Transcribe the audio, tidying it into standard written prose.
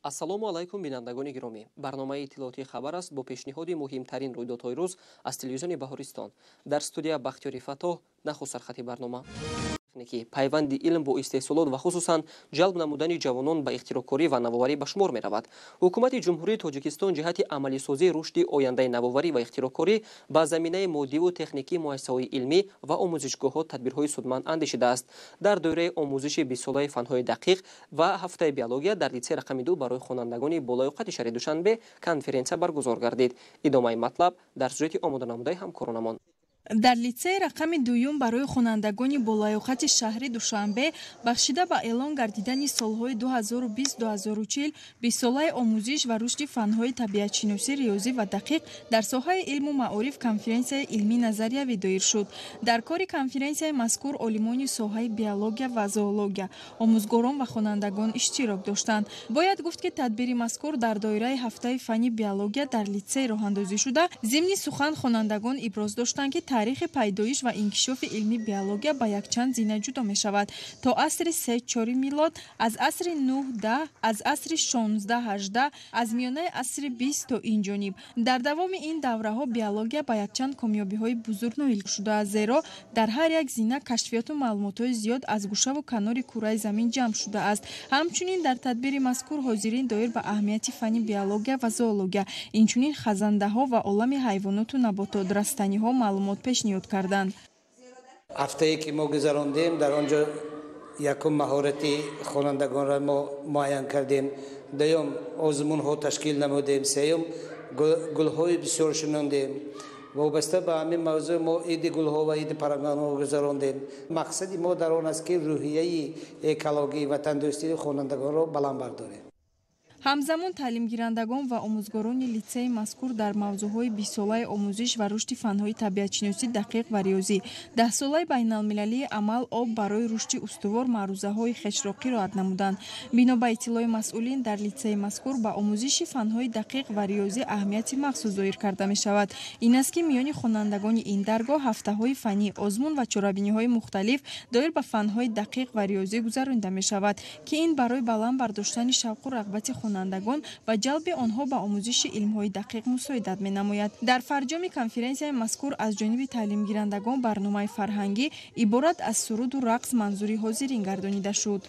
Ассалому алайкум, бинандагони гиромӣ. Барномаи иттилоотии «Хабар» аст бо пешниҳоди муҳимтарин рӯйдодҳои рӯз аз телевизиони Баҳористон. Дар студия Бахтиёри Фатоҳ. Нахуст сархати барнома. Ки пайванди илм бо истеҳсолот ва хусусан ҷалб намудани ҷавонон ба ихтироъкорӣ ва навоварӣ ба шумор меравад. Ҳукумати Ҷумҳурии Тоҷикистон ҷиҳати амалисозии рушди ояндаи навоварӣ ва ихтироъкорӣ ба заминаи моддиву техникии муассисаҳои илмӣ ва омӯзишгоҳҳо тадбирҳои судманд андешидааст. Дар доираи омӯзиши бистсолаи фанҳои дақиқ ва ҳафтаи биология дар литсей рақами 2 барои хонандагони болаёқати шаҳри Душанбе конференсия баргузор гардид. Идомаи матлаб дар сюжети омоданамудаи ҳамкоронамон. Дар литсеи рақами дуюм барои хонандагони болаёқати шаҳри Душанбе бахшида ба эълон гардидани солҳои 2020-2040 бистсолаи омӯзиш ва рушди фанҳои табиатшиносӣ, риёзӣ ва дақиқ дар соҳаи илму маориф конференсияи илмӣ назариявӣ доир шуд. Дар кори конференсияи мазкур олимони соҳаи биология ва зоология, омӯзгорон ва хонандагон иштирок доштанд. Бояд гуфт, ки тадбири мазкур дар доираи ҳафтаи фанни биология дар литсей роҳандозӣ шуда, зимни сухан хонандагон иброз доштанд, ки таърихи пайдоиш ва инкишофи илми биология ба якчанд зина ҷудо мешавад: то асри 3-4 милод, аз асри 9-10, аз асри 16-18, аз миёнаи асри 20 то ин ҷониб. Дар давоми ин давраҳо биология ба якчанд комёбиҳои бузург ноил шудааст, зеро дар ҳар як зина кашфиёту маълумотҳои зиёд аз гӯшаву канори кураи замин ҷамъ шудааст. Ҳамчунин дар тадбири мазкур ҳозирин доир ба аҳамияти фанни биология ва зоология, инчунин хазандаҳо ва олами ҳайвоноту наботот, растаниҳо маълумот пешниҳод карданд. Ҳафтае ки мо гузарондем, дар он ҷо якум маҳорати хонандагонро мо муайян кардем, дуюм озмунҳо ташкил намудем, сеюм гулҳои бисёр шинондем. Вобаста ба ҳамин мавзӯъ мо иди гулҳо ва иди паррандаҳо гузарондем. Мақсади мо дар он аст, ки рӯҳияи экологӣ, ватандӯстии хонандагонро баланд бардорем. Ҳамзамон таълимгирандагон ва омӯзгорони литсеи мазкур дар мавзӯъҳои бистсолаи омӯзиш ва рушди фанҳои табиатшиносӣ, дақиқ ва риёзӣ, даҳсолаи байналмилалии амал «Об барои рушди устувор» маърузаҳои хешро қироат намуданд. Бино ба иттилои масъулин, дар литсеи мазкур ба омӯзиши фанҳои дақиқ ва риёзӣ аҳамияти махсус зоҳир карда мешавад. Ин аст, ки миёни хонандагони ин даргоҳ ҳафтаҳои фаннӣ, озмун ва чорабиниҳои мухталиф доир ба фанҳои дақиқ ва риёзӣ гузаронида мешавад, ки ин барои баланд бардоштани шавқу рағбати хонандагон ва ҷалби онҳо ба омӯзиши илмҳои дақиқ мусоидат менамояд. Дар фарҷоми конференсияи мазкур аз ҷониби таълимгирандагон барномаи фарҳангӣ иборат аз суруду рақс манзури ҳозирин гардонида шуд.